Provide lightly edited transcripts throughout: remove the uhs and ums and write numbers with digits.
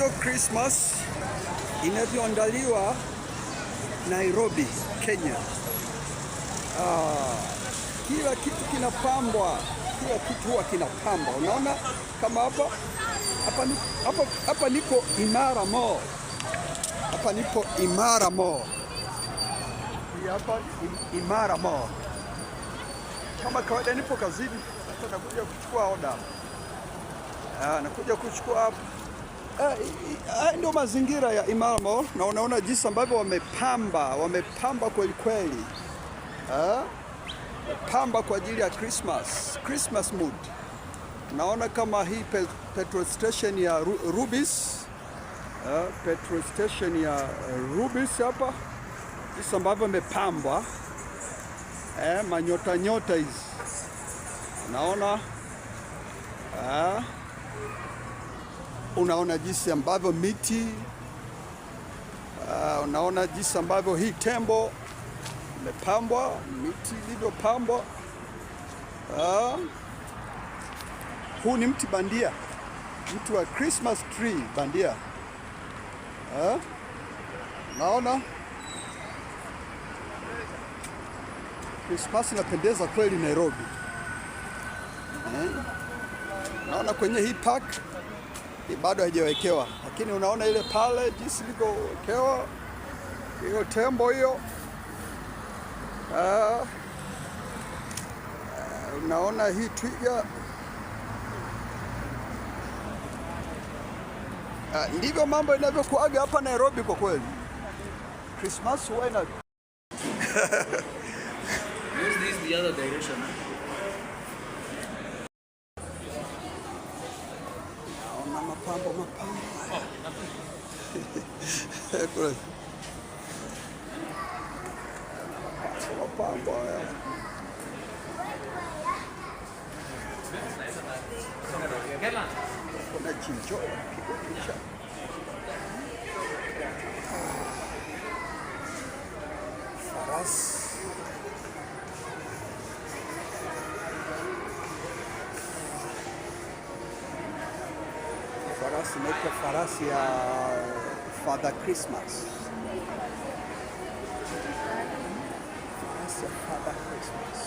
Ndivyo Christmas inavyoandaliwa Nairobi, Kenya. Ah, kila kitu kinapambwa, kila kitu huwa kinapambwa. Unaona kama hapa hapa, hapa, hapa niko Imara Mall, hapa nipo Imara Mall, hii hapa Imara Mall. Kama kawaida nipo kazini, sasa nakuja kuchukua oda. Ah, nakuja kuchukua hapa. Haya ndio mazingira ya Imara Mall na unaona jinsi ambavyo wamepamba, wamepamba kweli kweli. Pamba kwa ajili ya Christmas, Christmas mood. Naona kama hii petrol station ya Rubis, petrol station ya Rubis hapa, jinsi ambavyo imepambwa, manyota nyota hizi, unaona, unaona jinsi ambavyo miti, unaona jinsi ambavyo hii tembo imepambwa, miti ilivyopambwa. Huu ni mti bandia, mti wa Christmas tree bandia. Naona Christmas inapendeza kweli Nairobi. Naona kwenye hii park hii bado haijawekewa, lakini unaona ile pale jinsi ilivyowekewa hiyo tembo hiyo. Unaona hii twiga. Ndivyo mambo inavyokuaga hapa Nairobi kwa kweli. Christmas huwa ina Use this the other direction. Naona mapambo mapambo haya. Kule. Mapambo haya. Kuna chinjo piga picha. Farasi. Farasi inaitwa farasi ya Father Christmas. Farasi ya Father Christmas.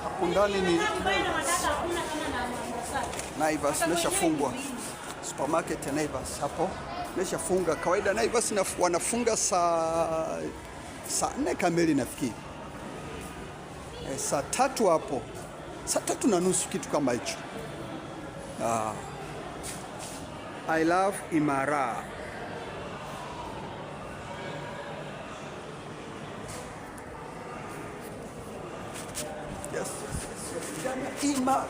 Hapo ndani ni Naivas imeshafungwa. Supermarket ya Naivas hapo imeshafunga. Kawaida Naivas wanafunga saa 4 kamili nafikiri, saa 3 hapo, saa 3:30 kitu kama hicho. I love Imara. Yes. Imara.